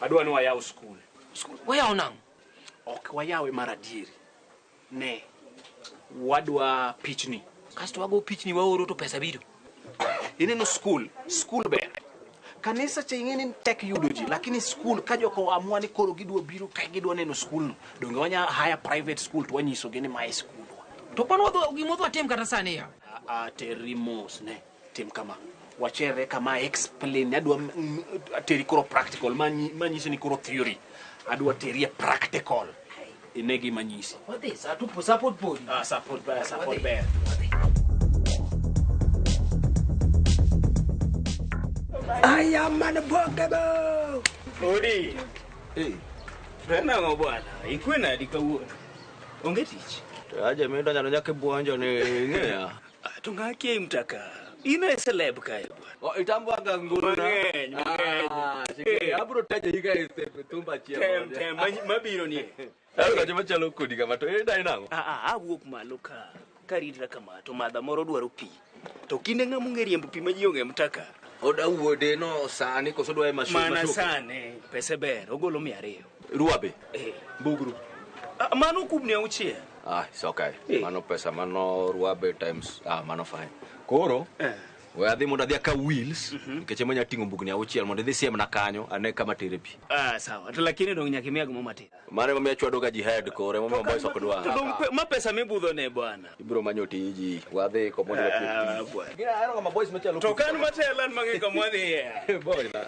Adwa ni wayaw skul. Skul wayaw nang'o? Ok wayawe mar adieri. Ne. Wadwa pichni. Kasto wago pichni waoro to pesa biro. Ineno skul, skul ber. Kanisa cha ing'e ni tek yudo ji, lakini skul ka joko amua ni koro gidwa biro ka gidwa neno skulno. Donge wanya hire private school to wanyisogi ni mae skundwa. To kwan wadwa gima wadwa tim kata sani ya. A terri mos ne. Tim kama. Wachere kama explain adwa teri koro practical manyiso ni koro theory. Adwa teri e practical. Ine gima nyisi. Wadhi sa to support podi. Ah, support ber, support ber. I am unbreakable. Odi. Eh. Nang'o bwana? Ikwe nadi kawuono? Onge tich? To aje mi donjo nyaka buonjo ni ing'eya. To ng'a kia mtaka? In e celeb kae bwana. O itambwaga nguru na. Mang'eny, mang'eny. Ah, shike abro tajo higa e step thumba achiel. Tem, tem, mabiro ni. Ayo joma chalo kodi kama to idai nang'o? Ah, awuok malo ka. Karitra kama to madha moro dwaro pi. To kinde ng'ama ong'e riembo pi ma ji ong'e mtaka. Oda wuode no sani koso dwa e mashu. Mana sani pese ber ogolo 200. Ruabe. Eh. Bugru. Ah, mano kubni auchiel. Ah, it's okay. Mano pesa mano ruabe times mano fine. Koro we adhi mondo adhi akaw wheels nikech ema nya ting'o mbugni auchiel mondo idhi siemna kanyo ane kama tere pi. Ah, sawa. To lakini dong nyaka imiya gimoro matin. Mano emomiyo achwado ga ji head koro emomiyo boys ok dwa. To dong ma pesa mibudho ne bwana. Ibiro manyo tiji. Wadhi komondo Ah, bwana. Gina ahero ga ma boys machalo To kan matelo an mang'e kama wadhiye. Boy na.